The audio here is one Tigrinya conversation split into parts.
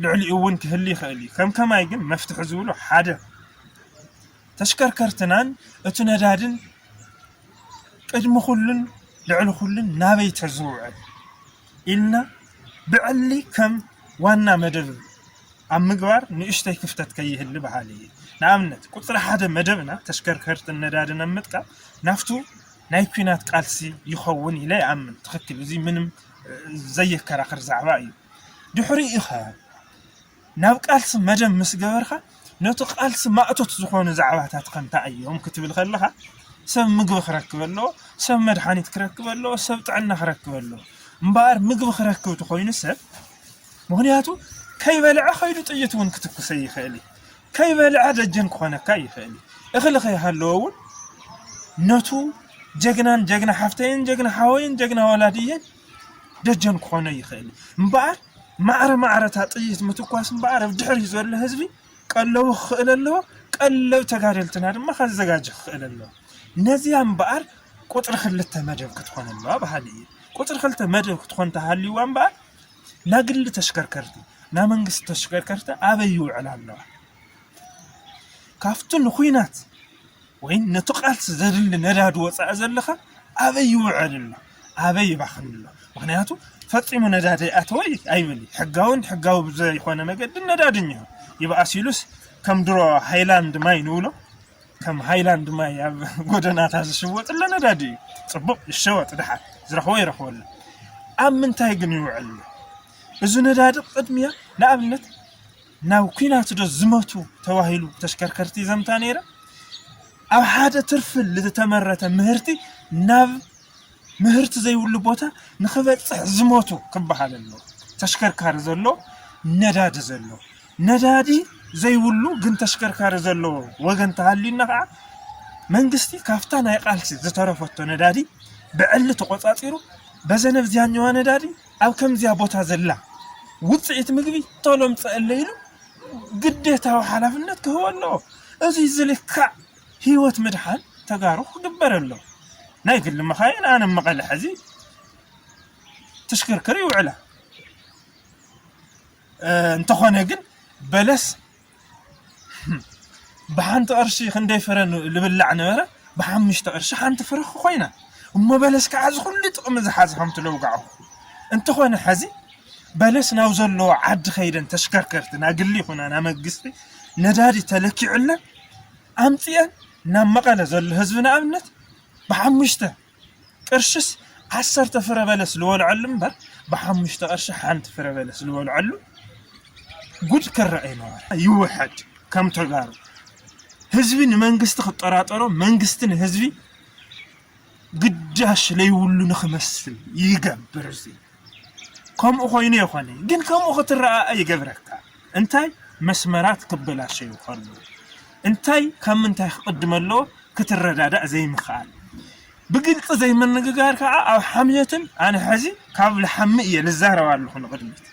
ልዕሊኡ እውን ክህል ይኽእል እዩ። ከም ከማይ ግን መፍትሒ ዝብሎ ሓደ ተሽከርከርትናን እቲ ነዳድን ቅድሚ ኩሉን ልዕሊ ኩሉን ናበይ ተዝውዕል ኢልና ብዕሊ ከም ዋና መደብ ኣብ ምግባር ንእሽተይ ክፍተት ከይህሊ በሃሊ እየ። ንኣብነት ቁፅሪ ሓደ መደብና ተሽከርከርትን ነዳድን ኣብ ምጥቃም ናፍቱ ናይ ኲናት ቃልሲ ይኸውን ኢለ ይኣምን። ትኽክል፣ እዚ ምንም ዘየከራኽር ዛዕባ እዩ። ድሕሪኡ ኸ ናብ ቃልሲ መደብ ምስ ገበርካ ነቲ ቃልሲ ማእቶት ዝኾኑ ዛዕባታት ኸ እንታይ እዮም ክትብል ከለኻ ሰብ ምግቢ ክረክብ ኣለዎ፣ ሰብ መድሓኒት ክረክብ ኣለዎ፣ ሰብ ጥዕና ክረክብ ኣለዎ። እምበኣር ምግቢ ክረክብ ተኾይኑ ሰብ ምኽንያቱ ከይበልዐ ከይዱ ጥይት እውን ክትኩሰ ይኽእል እዩ። ከይበልዐ ደጀን ክኾነካ ይኽእል እዩ። እኽሊ ከይሃለዎ እውን ነቱ ጀግናን ጀግና ሓፍተይን ጀግና ሓወይን ጀግና ወላድየን ደጀን ክኾኖ ይኽእል እዩ። እምበኣር ማዕረ ማዕረታ ጥይት ምትኳስ እምበኣር ኣብ ድሕሪት ዘሎ ህዝቢ ቀለቡ ክኽእል ኣለዎ። ቀለብ ተጋደልትና ድማ ከዘጋጅ ክኽእል ኣለዎ። ነዚኣ እምበኣር ቁፅሪ ክልተ መደብ ክትኾን ኣለዋ በሃሊ እየ። ቁፅሪ ክልተ መደብ ክትኾን ተሃልይዋ እምበኣር ናግሊ ተሽከርከርቲ፣ ናይ መንግስቲ ተሽከርከርቲ ኣበይ ይውዕላ ኣለዋ? ካብቲ ንኹናት ወይ ነቲ ቃልሲ ዘድሊ ነዳዲ ወፃኢ ዘለኻ ኣበይ ይውዕል ኣሎ? ኣበይ ይባኽን ኣሎ? ምኽንያቱ ፈፂሙ ነዳዲ ኣተወ ኣይብል እዩ። ሕጋውን ሕጋዊ ብዘይኮነ መገዲ ነዳዲ እኒሆ። ይብኣስ ኢሉስ ከም ድሮ ሃይላንድ ማይ ንብሎ ከም ሃይላንድ ማይ ኣብ ጎደናታት ዝሽወጥ ኣሎ ነዳዲ እዩ። ፅቡቕ ይሸወጥ፣ ድሓር ዝረኽቦ ይረኽበሉ። ኣብ ምንታይ ግን ይውዕል ኣሎ? እዚ ነዳዲ ቅድሚያ ንኣብነት ናብ ኲናት ዶ ዝመቱ ተባሂሉ ተሽከርከርቲ ዘምታ ነይረ? ኣብ ሓደ ትርፊ ዝተመረተ ምህርቲ ናብ ምህርቲ ዘይብሉ ቦታ ንኽበፅሕ ዝሞቱ ክበሃል ኣለዎ። ተሽከርካሪ ዘሎ፣ ነዳዲ ዘሎ። ነዳዲ ዘይብሉ ግን ተሽከርካሪ ዘለዎ ወገን ተሃልዩና ከዓ መንግስቲ ካብታ ናይ ቃልሲ ዝተረፈቶ ነዳዲ ብዕሊ ተቆፃፂሩ በዘነብ ዚያኛዋ ነዳዲ ኣብ ከምዚያ ቦታ ዘላ ውፅኢት ምግቢ ቶሎ ምፀአለ ኢሉ ግዴታዊ ሓላፍነት ክህቦ ኣለዎ። እዚ ዝልካዕ ህይወት ምድሓን ተጋሩ ክግበር ኣሎ። ናይ ግሊ መኻይን ኣነ መቐለ ሕዚ ትሽክርክር ይውዕላ። እንተኾነ ግን በለስ ብሓንቲ ቅርሺ ክንደይ ፍረ ልብላዕ ነበረ፣ ብሓሙሽተ ቅርሺ ሓንቲ ፍረ ኮይና። እሞ በለስ ከዓ እዚ ኩሉ ጥቕሚ ዝሓዝ ከም ትለውጋዕኹ። እንተኾነ ሕዚ በለስ ናብ ዘለዎ ዓዲ ከይደን ተሽከርከርቲ ናግሊ ይኹና ናመንግስቲ ነዳዲ ተለኪዑለን ኣምፅአን ናብ መቐለ ዘሎ ህዝቢ ንኣብነት ብሓሙሽተ ቅርሽስ ዓሰርተ ፍረ በለስ ልበልዐሉ እምበር ብሓሙሽተ ቅርሺ ሓንቲ ፍረ በለስ ልበልዐሉ ጉድ ክረአ ይነበረ። ይውሐድ ከም ተጋሩ ህዝቢ ንመንግስቲ ክጠራጠሮ መንግስቲ ንህዝቢ ግዳሽ ለይብሉ ንኽመስል ይገብር። እዚ ከምኡ ኮይኑ የኾነ ግን ከምኡ ክትረኣ ይገብረካ። እንታይ መስመራት ክበላሸዩ ከሉ እንታይ ካብ ምንታይ ክቕድም ኣለዎ ክትረዳዳእ ዘይምኽኣል ብግልፂ ዘይምንግጋር ከዓ ኣብ ሓምየትን ኣነ ሕዚ ካብ ልሓሚ እየ ልዛረብ ኣለኹ ንቕድሚት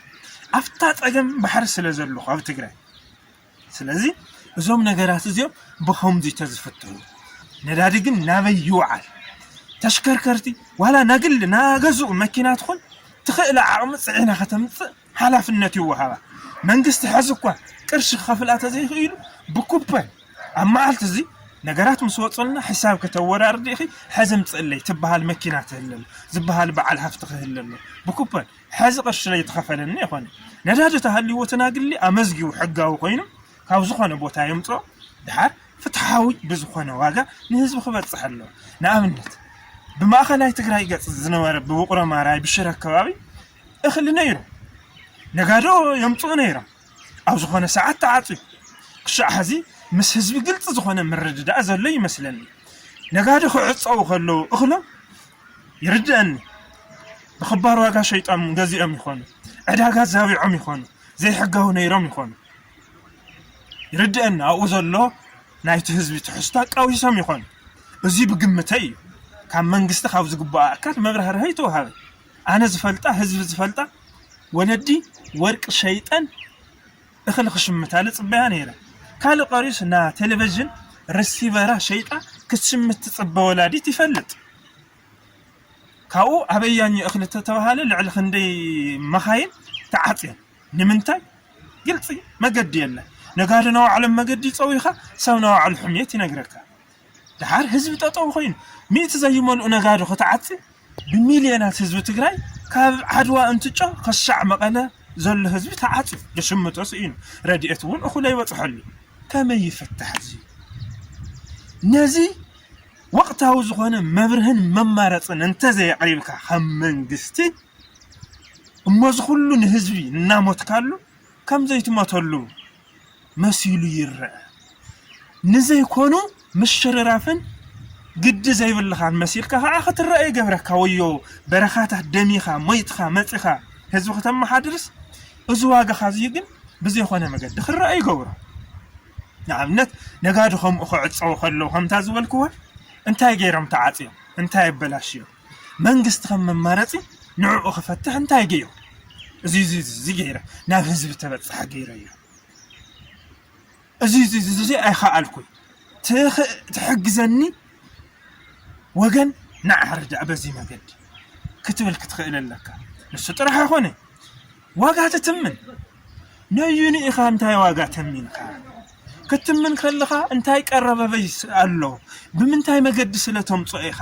ኣብታ ፀገም ባሕሪ ስለ ዘለኹ ኣብ ትግራይ ስለዚ እዞም ነገራት እዚኦም ብኸምዚ ተዝፍትሑ ነዳዲ ግን ናበይ ይውዓል ተሽከርከርቲ ዋላ ናግል ናገዝኡ መኪና ትኹን ትኽእለ ዓቕሚ ፅዒና ከተምፅእ ሓላፍነት ይወሃባ መንግስቲ ሕዚ እኳ ቅርሺ ክኸፍላ ተዘይኽኢሉ ብኩፐን ኣብ መዓልቲ እዚ ነገራት ምስ ወፅልና ሕሳብ ከተወራርዲ ኢኺ ሕዚ ምፅእለይ ትበሃል መኪና ትህለሉ ዝበሃል በዓል ሃፍቲ ክህለሉ ብኩፐን ሕዚ ቅርሺ ለይተኸፈለኒ ይኾነ ነዳዲ ተሃልይዎ ተናግሊ ኣመዝጊቡ ሕጋዊ ኮይኑ ካብ ዝኾነ ቦታ የምፅኦ ድሓር ፍትሓዊ ብዝኾነ ዋጋ ንህዝቢ ክበፅሕ ኣለዎ ንኣብነት ብማእኸላይ ትግራይ ገፅ ዝነበረ ብውቕሮ ማራይ ብሽረ ከባቢ እኽሊ ነይሩ ነጋዶ የምፅኡ ነይሮም ኣብ ዝኾነ ሰዓት ተዓፅዩ ክሻዕ ሕዚ ምስ ህዝቢ ግልፂ ዝኾነ ምርድዳእ ዘሎ ይመስለኒ ነጋዶ ክዕፀው ከለዉ እኽሎም ይርድአኒ ብኽባር ዋጋ ሸይጦም ገዚኦም ይኾኑ ዕዳጋ ዛቢዖም ይኾኑ ዘይሕጋዊ ነይሮም ይኾኑ ይርድአኒ ኣብኡ ዘሎ ናይቲ ህዝቢ ትሕዝቶ ኣቃዊሶም ይኾኑ እዚ ብግምተይ እዩ ካብ መንግስቲ ካብ ዝግባኦ ኣካል መብራህርሀ ይተዋሃበ ኣነ ዝፈልጣ ህዝቢ ዝፈልጣ ወለዲ ወርቂ ሸይጠን እኽሊ ክሽምታ ልፅበያ ነይረ ካልእ ቀሪስ ና ቴሌቪዥን ርሲቨራ ሸይጣ ክትሽምት ትጽበ ወላዲት ይፈልጥ። ካብኡ ኣበያኝ እኽሊ ተተባሃለ ልዕሊ ክንደይ መኻይን ተዓጽየን። ንምንታይ? ግልጺ መገዲ የለን። ነጋዶ ናባዕሎም መገዲ ይጸውዩኻ፣ ሰብ ናባዕሉ ሕምየት ይነግረካ። ደሓር ህዝቢ ጠጠው ኮይኑ፣ ሚእቲ ዘይመልኡ ነጋዶ ክትዓጺ፣ ብሚልዮናት ህዝቢ ትግራይ ካብ ዓድዋ እንትጮ ከሻዕ መቐለ ዘሎ ህዝቢ ተዓጽዩ፣ ድሽምቶ ስኢኑ፣ ረድኤት እውን እኹል ኣይበጽሐሉ። ከመይ ይፍታሕ እዚ? ነዚ ወቕታዊ ዝኾነ መብርህን መማረፅን እንተዘየቕሪብካ ከም መንግስቲ፣ እሞ እዚ ኩሉ ንህዝቢ እናሞትካሉ ከም ዘይትሞተሉ መሲሉ ይረአ። ንዘይኮኑ ምሽርራፍን ግዲ ዘይብልኻን መሲልካ ከዓ ክትረአ ይገብረካ። ወዮ በረኻታት ደሚኻ፣ ሞይትኻ፣ መፂኻ ህዝቢ ክተመሓድርስ፣ እዚ ዋጋኻ እዚ ግን ብዘይኮነ መገዲ ክረአ ይገብሮ። ንኣብነት ነጋዶ ከምኡ ክዕፀው ከለዉ ከምታ ዝበልክዎ እንታይ ገይሮም ተዓፅዮም? እንታይ ኣበላሽዮም? መንግስቲ ከም መማረፂ ንዕኡ ክፈትሕ እንታይ ገይሩ? እዚ እዚ እዚ ገይረ ናብ ህዝቢ ተበፅሐ ገይረ እዩ። እዚ እዚ እዚ እዚ ኣይኸኣልኩይ። ትኽ- ትሕግዘኒ ወገን ንዓ ርዳእ በዚ መገዲ ክትብል ክትኽእል ኣለካ። ንሱ ጥራሕ ኣይኮነ ዋጋ ትትምን። ነዩኒ ኢኻ እንታይ ዋጋ ተሚንካ? ክትምን ከለኻ እንታይ ቀረበበይ ስ- ኣሎ? ብምንታይ መገዲ ስለ ተምፅኦ ኢኻ?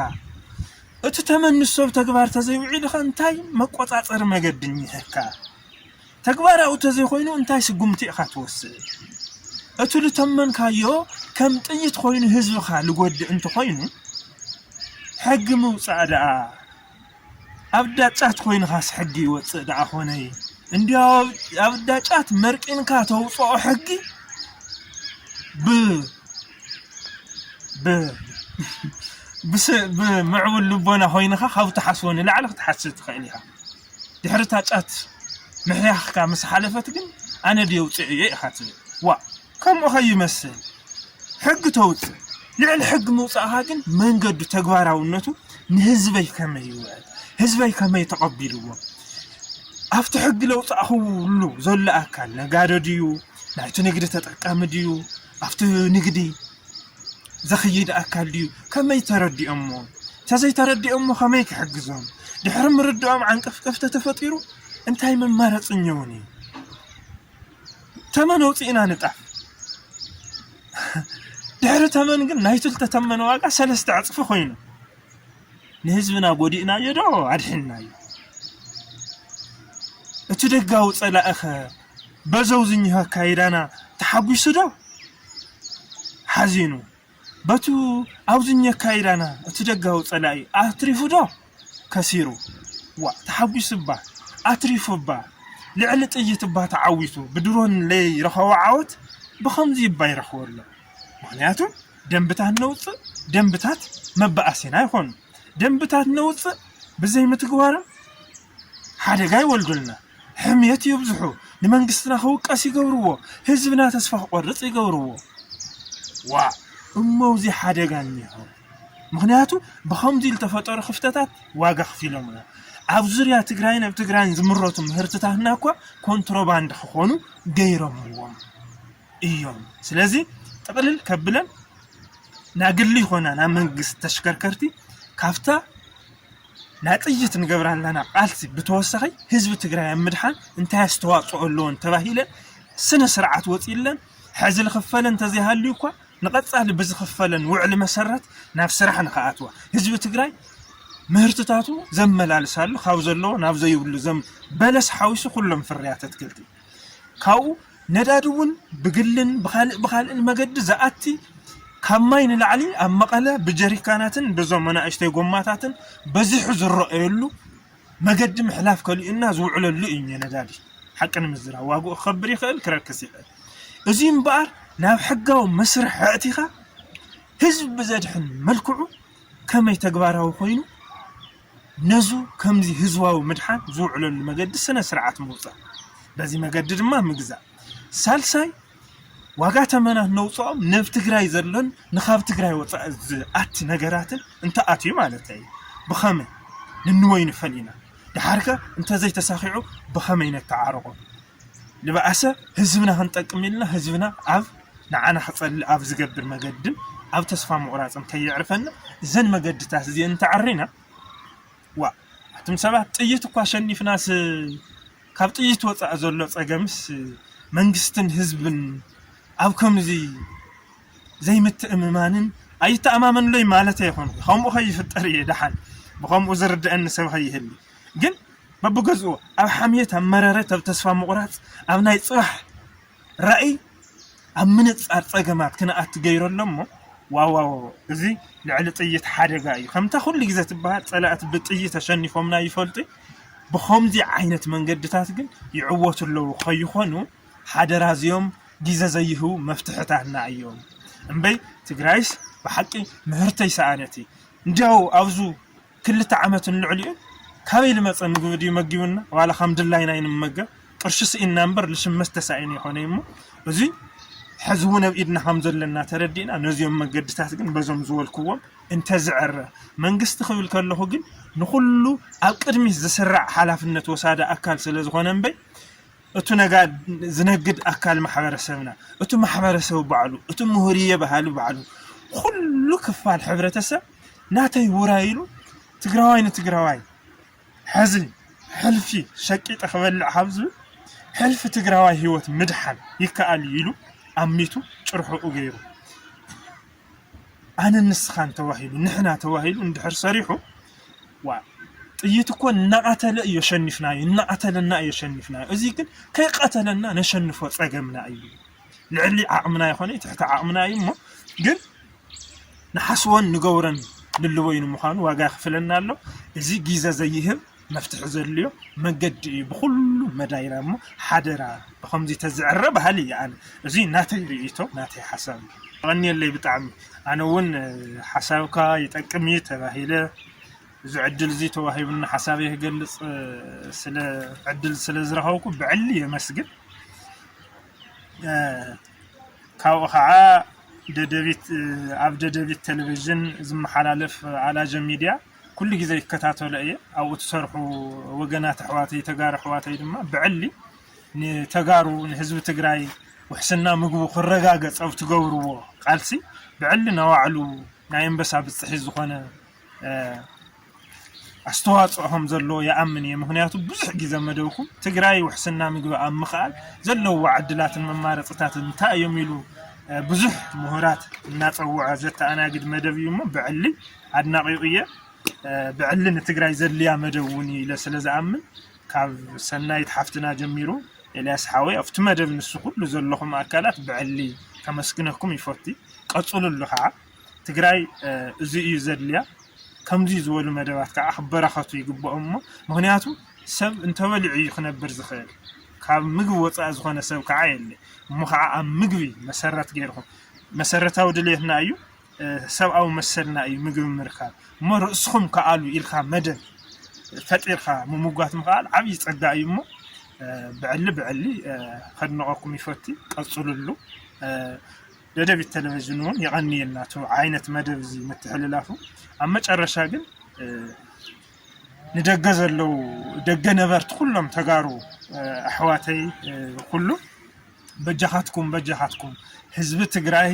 እቲ ተመን ንሱ ኣብ ተግባር ተዘይውዒልኻ እንታይ መቆፃፀሪ መገዲ እኒሀካ? ተግባራዊ ተዘይኮይኑ እንታይ ስጉምቲ ኢኻ ትወስድ? እቲ ልተመንካዮ ከም ጥይት ኮይኑ ህዝብኻ ልጎድእ እንተኾይኑ ሕጊ ምውፃእ ደኣ ኣብ ዳጫት ኮይንኻስ ሕጊ ይወፅእ ደኣ ኾነይ? እንዲያው ኣብ ዳጫት መርቂንካ ተውፅኦ ሕጊ ብ ብ ብስ- ብምዕቡል ልቦና ኮይንኻ ካብ ትሓስቦ ንላዕሊ ክትሓስብ ትኽእል ኢኻ። ድሕሪ እታ ጫት ምሕያኽካ ምስ ሓለፈት ግን ኣነ ድየ ውፅዕዮ ኢኻ ትብል። ዋ ከምኡ ከይመስል ሕጊ ተውፅእ። ልዕሊ ሕጊ ምውፃእኻ ግን መንገዱ ተግባራውነቱ ንህዝበይ ከመይ ይውዕል፣ ህዝበይ ከመይ ተቐቢልዎ፣ ኣብቲ ሕጊ ለውፃእኽሉ ዘሎ ኣካል ነጋዶ ድዩ፣ ናይቲ ንግዲ ተጠቃሚ ድዩ፣ ኣብቲ ንግዲ ዘኽይድ ኣካል ድዩ፣ ከመይ ተረዲኦሞ፣ ተዘይተረዲኦሞ ከመይ ክሕግዞም፣ ድሕሪ ምርድኦም ዓንቀፍቀፍ ተተፈጢሩ እንታይ መማረፂ እኒኦኒ? ተመን ኣውፂእና ንጣፍ። ድሕሪ ተመን ግን ናይቲ ዝተተመነ ዋጋ ሰለስተ ዕፅፊ ኮይኑ ንህዝብና ጎዲእናዮ ዶ ኣድሒንናዮ? እቲ ደጋዊ ፀላእኸ በዘው ዝኒሆ ኣካይዳና ተሓጒሱ ዶ ሓዚኑ? በቱ ኣብዚ እካይዳና እቲ ደጋዊ ፀላኢ ኣትሪፉ ዶ ከሲሩ? ዋ ተሓጒሱ እባ ኣትሪፉ እባ ልዕሊ ጥይት እባ ተዓዊቱ ብድሮን ለይረኸቦ ዓወት ብኸምዚ እባ ይረኽቦ ኣሎ። ምኽንያቱ ደንብታት ነውፅእ ደንብታት መበኣሲና ይኾኑ። ደንብታት ነውፅእ ብዘይምትግባሮም ሓደጋ ይወልዱልና፣ ሕምየት የብዝሑ፣ ንመንግስትና ክውቀስ ይገብርዎ፣ ህዝብና ተስፋ ክቆርፅ ይገብርዎ። ዋ እሞ እዚ ሓደጋ እኒሆ። ምኽንያቱ ብኸምዚ ዝተፈጠሩ ክፍተታት ዋጋ ክፊሎምና። ኣብ ዙርያ ትግራይን ኣብ ትግራይን ዝምረቱ ምህርትታትና እኳ ኮንትሮባንድ ክኾኑ ገይሮምዎም እዮም። ስለዚ ጥቕልል ከብለን ናግሊ ይኾና ናብ መንግስቲ ተሽከርከርቲ ካብታ ናይ ጥይት ንገብራ ኣለና ቃልሲ ብተወሳኺ ህዝቢ ትግራይ ኣብ ምድሓን እንታይ ኣስተዋፅኦ ኣለዎን ተባሂለን ስነ ስርዓት ወፂለን ሕዚ ዝኽፈለን እንተዘይሃልዩ እኳ ንቐፃሊ ብዝኽፈለን ውዕሊ መሰረት ናብ ስራሕ ንኽኣትዋ ህዝቢ ትግራይ ምህርትታቱ ዘመላልሳሉ ካብ ዘለዎ ናብ ዘይብሉ ዘም በለስ ሓዊሱ ኩሎም ፍርያት ኣትክልቲ ካብኡ ነዳዲ እውን ብግልን ብኻልእ ብኻልእን መገዲ ዝኣቲ ካብ ማይ ንላዕሊ ኣብ መቐለ ብጀሪካናትን በዞም መናእሽተይ ጎማታትን በዚሑ ዝረኣየሉ መገዲ ምሕላፍ ከሊኡና ዝውዕለሉ እዩ ነዳዲ። ሓቂ ንምዝራብ ዋግኡ ክኸብር ይኽእል ክረክስ ይኽእል። እዚ እምበኣር ናብ ሕጋዊ መስርሕ ኣእቲኻ ህዝቢ ብዘድሕን መልክዑ ከመይ ተግባራዊ ኮይኑ ነዙ ከምዚ ህዝባዊ ምድሓን ዝውዕለሉ መገዲ ስነ ስርዓት ምውፃእ በዚ መገዲ ድማ ምግዛእ። ሳልሳይ ዋጋ ተመናት ነውፅኦም ነብ ትግራይ ዘሎን ንኻብ ትግራይ ወፃኢ ዝኣቲ ነገራትን እንተኣትዩ ማለት እዩ ብኸመይ ንንወይ ንፈሊና ድሓርከ እንተዘይተሳኺዑ ብኸመይ ነተዓርቆ ንብኣሰ ህዝብና ክንጠቅም ኢልና ህዝብና ኣብ ንዓና ክፀልእ ኣብ ዝገብር መገድን ኣብ ተስፋ ምቑራፅን ከየዕርፈና እዘን መገድታት እዚአን እንተዓሪና፣ ዋ ኣቱም ሰባት ጥይት እኳ ሸኒፍናስ ካብ ጥይት ወፃእ ዘሎ ፀገምስ መንግስትን ህዝብን ኣብ ከምዚ ዘይምትእምማንን ኣይተኣማመንሎይ ማለት ኣይኮንኩ። ከምኡ ከይፍጠር እየ ደሓን ብከምኡ ዝርድአኒ ሰብ ከይህሊ። ግን በብገዝኡ ኣብ ሓምየት፣ ኣብ መረረት፣ ኣብ ተስፋ ምቑራፅ፣ ኣብ ናይ ፅባሕ ራእይ ኣብ ምንፃር ፀገማት ክነኣቲ ገይሩ ኣሎ እሞ ዋዋዎ እዚ ልዕሊ ጥይት ሓደጋ እዩ። ከምታ ኩሉ ግዜ ትበሃል ፀላእቲ ብጥይት ተሸኒፎምና ይፈልጡ። ብኸምዚ ዓይነት መንገድታት ግን ይዕወቱ ኣለዉ ከይኾኑ ሓደራ እዚኦም ግዜ ዘይህቡ መፍትሕታትና እዮም። እምበይ ትግራይስ ብሓቂ ምህርተይ ሰኣነቲ እንዲያው ኣብዙ ክልተ ዓመትን ልዕሊኡ ካበይ ልመፀ ምግቢ ድዩ መጊቡና? ዋላ ከም ድላይና ይንመገብ ቅርሺ ስኢንና እምበር ልሽመስ ተሳኢኑ ይኾነ እሞ እዚ ሕዚ እውን ኣብ ኢድና ከም ዘለና ተረዲእና ነዚኦም መገድታት ግን በዞም ዝበልክዎም እንተዝዕረ መንግስቲ ክብል ከለኹ ግን ንኩሉ ኣብ ቅድሚት ዝስራዕ ሓላፍነት ወሳዲ ኣካል ስለ ዝኾነ እምበይ እቱ ነጋድ ዝነግድ ኣካል ማሕበረሰብና እቱ ማሕበረሰብ ባዕሉ እቱ ምሁርየ ባህሊ ባዕሉ ኩሉ ክፋል ሕብረተሰብ ናተይ ውራይ ኢሉ ትግራዋይ ንትግራዋይ ሕዚ ሕልፊ ሸቂጠ ክበልዕ ካብ ዝብል ሕልፊ ትግራዋይ ህይወት ምድሓን ይከኣል ኢሉ ኣሚቱ ጭርሕኡ ገይሩ ኣነ ንስኻን ተባሂሉ ንሕና ተባሂሉ እንድሕር ሰሪሑ ዋ ጥይት እኮ እናቐተለ እዮ ሸኒፍናዮ እናቐተለና እዮ ሸኒፍናዮ እዚ ግን ከይቐተለና ነሸንፎ ፀገምና እዩ ልዕሊ ዓቕምና ይኾነ ትሕቲ ዓቕምና እዩ እሞ ግን ንሓስቦን ንገብሮን ልልወይ ንምዃኑ ዋጋ ይኽፍለና ኣሎ። እዚ ግዘ ዘይህብ መፍትሒ ዘድልዮ መገዲ እዩ ብኹሉ መዳይና እሞ ሓደራ ብኸምዚ ተዝዕረ በሃሊ እየ ኣነ። እዚ ናተይ ርእይቶ ናተይ ሓሳብ እዩ። የቐንየለይ ብጣዕሚ ኣነ እውን ሓሳብካ ይጠቅም እዩ ተባሂለ እዚ ዕድል እዚ ተዋሂቡኒ ሓሳበይ ክገልፅ ስለ ዕድል ስለ ዝረኸብኩ ብዕሊ የመስግን። ካብኡ ከዓ ደደቢት ኣብ ደደቢት ቴሌቪዥን ዝመሓላለፍ ኣላጀ ሚድያ ኩሉ ግዜ ይከታተሎ እየ። ኣብኡ ትሰርሑ ወገናት ኣሕዋተይ ተጋሩ ኣሕዋተይ ድማ ብዕሊ ንተጋሩ ንህዝቢ ትግራይ ውሕስና ምግቡ ክረጋገፅ ኣብ ትገብርዎ ቃልሲ ብዕሊ ናባዕሉ ናይ ኣንበሳ ብፅሒ ዝኾነ ኣስተዋፅኦ ከም ዘለዎ ይኣምን እየ። ምክንያቱ ብዙሕ ግዜ መደብኩም ትግራይ ውሕስና ምግቢ ኣብ ምኽኣል ዘለውዋ ዕድላትን መማረፅታትን እንታይ እዮም ኢሉ ብዙሕ ምሁራት እናፀውዐ ዘተኣናግድ መደብ እዩ እሞ ብዕሊ ኣድናቂኡ እየ። ብዕሊ ንትግራይ ዘድልያ መደብ እውን እዩ ኢለ ስለ ዝኣምን ካብ ሰናይት ሓፍትና ጀሚሩ ኤልያስ ሓወይ ኣብቲ መደብ ንሱ ኩሉ ዘለኹም ኣካላት ብዕሊ ከመስግነኩም ይፈቱ። ቀፅሉሉ ከዓ ትግራይ እዚ እዩ ዘድልያ። ከምዚ ዝበሉ መደባት ከዓ ክበራኸቱ ይግብኦም እሞ ምክንያቱ ሰብ እንተበሊዑ እዩ ክነብር ዝኽእል። ካብ ምግቢ ወፃኢ ዝኾነ ሰብ ከዓ የለ። እሞ ከዓ ኣብ ምግቢ መሰረት ገይርኩም መሰረታዊ ድልየትና እዩ ሰብኣዊ መሰልና እዩ ምግቢ ምርካብ እሞ ርእስኹም ከኣሉ ኢልካ መደብ ፈጢርካ ምምጓት ምኽኣል ዓብዪ ፀጋ እዩ እሞ ብዕሊ ብዕሊ ከድንቐኩም ይፈቲ ቀፅሉሉ። ደደቢት ቴሌቪዥን እውን የቐንየልና እቲ ዓይነት መደብ እዚ ምትሕልላፉ። ኣብ መጨረሻ ግን ንደገ ዘለዉ ደገ ነበርቲ ኩሎም ተጋሩ ኣሕዋተይ ኩሉ በጃኻትኩም በጃኻትኩም ህዝቢ ትግራይ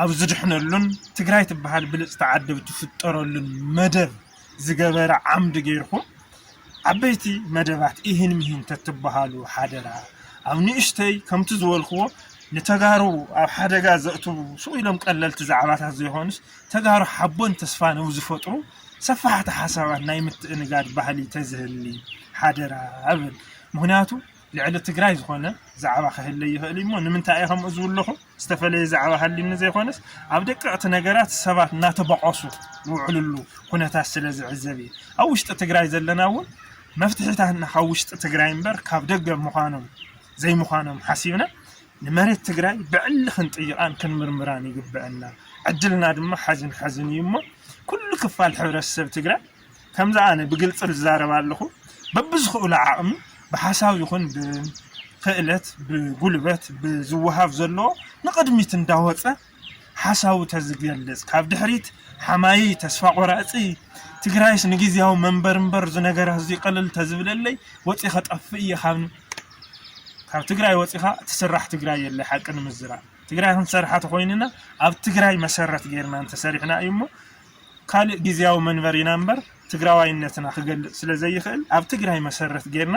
ኣብ ዝድሕነሉን ትግራይ ትበሃል ብልፅቲ ዓዲ ትፍጠረሉን መደብ ዝገበረ ዓምዲ ገይርኩም ዓበይቲ መደባት ኢሂን ምሂን ተትበሃሉ ሓደራ ኣብ ንእሽተይ ከምቲ ዝበልክዎ ንተጋሩ ኣብ ሓደጋ ዘእትዉ ስቕ ኢሎም ቀለልቲ ዛዕባታት ዘይኮኑስ ተጋሩ ሓቦን ተስፋን ኣብ ዝፈጥሩ ሰፋሕቲ ሓሳባት ናይ ምትእንጋድ ባህሊ ተዝህሊ ሓደራ እብል። ምኽንያቱ ልዕሊ ትግራይ ዝኾነ ዛዕባ ክህለ ይኽእል እዩ እሞ ንምንታይ እየ ከምኡ ዝብለኹ? ዝተፈለየ ዛዕባ ሃልዩኒ ዘይኮነስ ኣብ ደቀቕቲ ነገራት ሰባት እናተበቐሱ ዝውዕልሉ ኩነታት ስለ ዝዕዘብ እየ። ኣብ ውሽጢ ትግራይ ዘለና እውን መፍትሒታትና ካብ ውሽጢ ትግራይ እምበር ካብ ደገ ምዃኖም ዘይምዃኖም ሓሲብና ንመሬት ትግራይ ብዕሊ ክንጥይቓን ክንምርምራን ይግበአና። ዕድልና ድማ ሓዝን ሓዝን እዩ እሞ ኩሉ ክፋል ሕብረተሰብ ትግራይ ከምዚ ኣነ ብግልፂ ዝዛረብ ኣለኹ በብዝኽእሎ ዓቕሚ ብሓሳብ ይኹን ብክእለት ብጉልበት ብዝወሃብ ዘለዎ ንቕድሚት እንዳወፀ ሓሳቡ ተዝገልፅ ካብ ድሕሪት ሓማይ ተስፋ ቆራፂ ትግራይስ ንግዝያዊ መንበር እምበር እዚ ነገራት እዚ ቅልል ተዝብለለይ ወፂ ከጠፍእ እየ ካብ ካብ ትግራይ ወፂኻ ትስራሕ ትግራይ የለ ሓቂ ንምዝራብ ትግራይ ክንሰርሓ ተኾይንና ኣብ ትግራይ መሰረት ገይርና እንተሰሪሕና እዩ እሞ ካልእ ግዜያዊ መንበሪና እምበር ትግራዋይነትና ክገልፅ ስለ ዘይኽእል ኣብ ትግራይ መሰረት ገይርና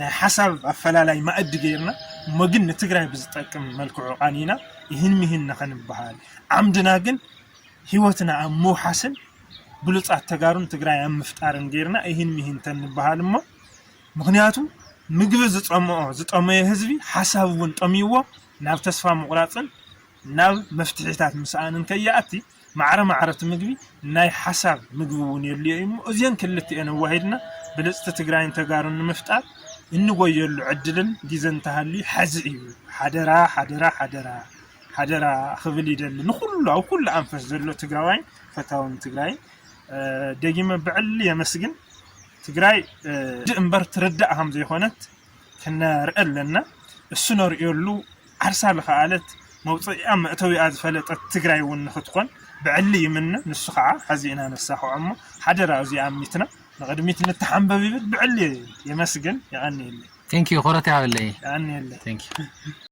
ናይ ሓሳብ ኣፈላላይ ማእዲ ገይርና እሞ ግን ንትግራይ ብዝጠቅም መልክዑ ቃኒና ይህን ምሂን ንኸንበሃል ዓምድና ግን ህይወትና ኣብ ምውሓስን ብሉፃት ተጋሩን ትግራይ ኣብ ምፍጣርን ገይርና ይህን ምሂን ተንበሃል እሞ ምክንያቱ ምግቢ ዝፀምኦ ዝጠመየ ህዝቢ ሓሳብ እውን ጠምይዎ ናብ ተስፋ ምቁራፅን ናብ መፍትሒታት ምስኣንን ከይኣቲ ማዕረ ማዕረ እቲ ምግቢ ናይ ሓሳብ ምግቢ እውን የድልዮ እዩ እሞ እዚአን ክልቲአን ኣዋሂድና ብልፅቲ ትግራይን ተጋሩን ንምፍጣር እንጎየሉ ዕድልን ግዘ እንተሃልዩ ሐዚ እዩ። ሓደራ ሓደራ ሓደራ ሓደራ ክብል ይደሊ ንኩሉ ኣብ ኩሉ ኣንፈት ዘሎ ትግራዋይን ፈታውን ትግራይን ደጊመ ብዕሊ የመስግን። ትግራይ እምበር ትርዳእ ከም ዘይኮነት ክነርኢ ኣለና። እሱ ነርእየሉ ዓርሳ ዝኸኣለት መውፅኢኣ መእተዊኣ ዝፈለጠት ትግራይ እውን ንክትኮን ብዕሊ ይምነ። ንሱ ከዓ ሐዚ ኢና ነሳኽዖ እሞ ሓደራ እዚኣ ኣሚትና ንቕድሚት ንተሓንበብ ይብል ብዕሊ የመስግን። የቐንየለይ። ቴንኪዩ ኮረት ያበለይ። የቐንየለይ። ቴንኪዩ።